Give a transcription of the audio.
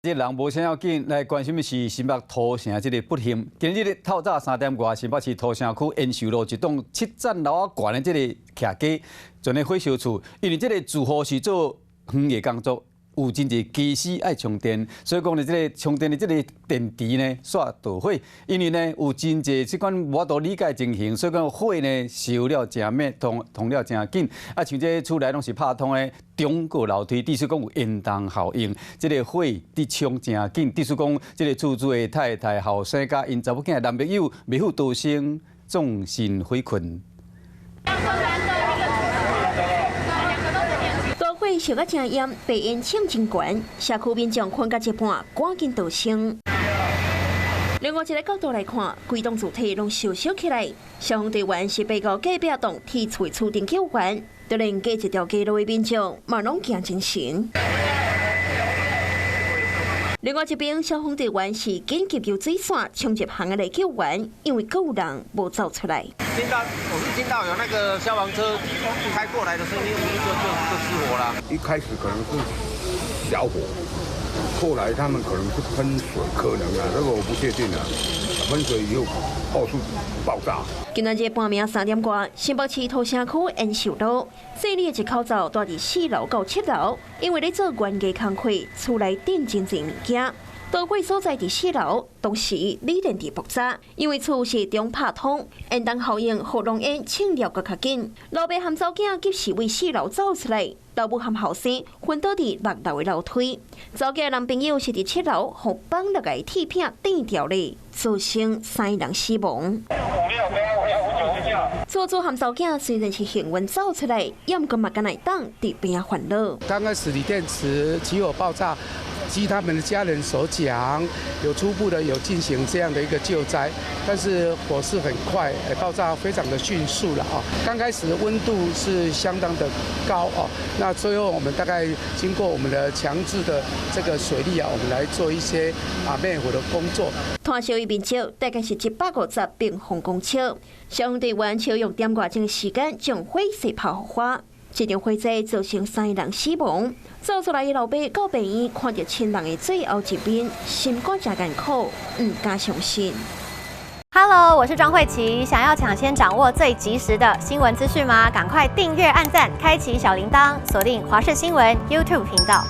這人無啥要緊，來關心的是新北土城這个不幸。今日透早3點外，新北市土城區延壽路一棟七層樓仔懸的這个徛家，全咧火燒厝，因為這个住戶是做園藝工作，有真濟機師愛充電，所以講呢，這个充電的這个電池呢，煞著火。因為呢，有真濟這款無法度理解情形，所以講火呢燒了誠猛，通通了誠緊。啊，像這厝內攏是拍通的中過樓梯，致使講有煙囱效應，這个火直衝誠緊，致使講這个厝主的太太、後生佮𪜶查某囝男朋友未赴逃生，葬身火困。大火燒甲誠炎，白煙衝真懸，社區民眾睏到一半，趕緊逃生。另外一个角度來看，規棟主體攏燒燒起來，消防隊員是爬到隔壁棟鐵厝厝頂救援，就連隔一條街路的民眾嘛攏驚精神。另外一邊，消防隊員是緊急用水傘衝入巷仔內救援，因為閣有人無走出來。聽到我是聽到有那個消防車開過來的聲音，就失火了。一開始可能是小火，後來他們可能是噴水，可能啊，這個我不確定啊。噴水以後爆速爆炸。今仔日半暝3點外，新北市土城區延壽路，這裡的一口灶蹛佇4樓到7樓，因為咧做園藝工課，厝內頂真濟物件。導火所在佇四樓，當時鋰電池爆炸，因為厝是中拍通，煙囱效應，予濃煙衝了閣較緊。老爸和查某囝及時為四樓走出來，老母和後生昏倒佇6樓的樓梯。查某囝男朋友是佇7樓，予綁落來鐵片釘著咧，造成三人死亡。厝主和查某囝雖然是幸運走出來，猶過嘛敢若會當佇邊仔煩惱。剛開始鋰電池起火爆炸。據他們的家人所講，有初步的有進行這樣的一個救災，但是火勢很快，爆炸非常的迅速了啊！剛開始溫度是相當的高哦，那最後我們大概經過我們的強制的這個水力啊，我們來做一些滅火的工作。攤燒的面積大概是150平方公尺，消防隊員超用點外鐘的時間將火勢拋花。這場火災造成三人死亡，走出來的老爸到病院看著親人的最後一面，心肝誠艱苦，毋敢相信。 Hello，我是莊慧琪，想要搶先掌握最及時的新聞資訊嗎？趕快訂閱、按讚、開啟小鈴鐺，鎖定華視新聞 YouTube 頻道。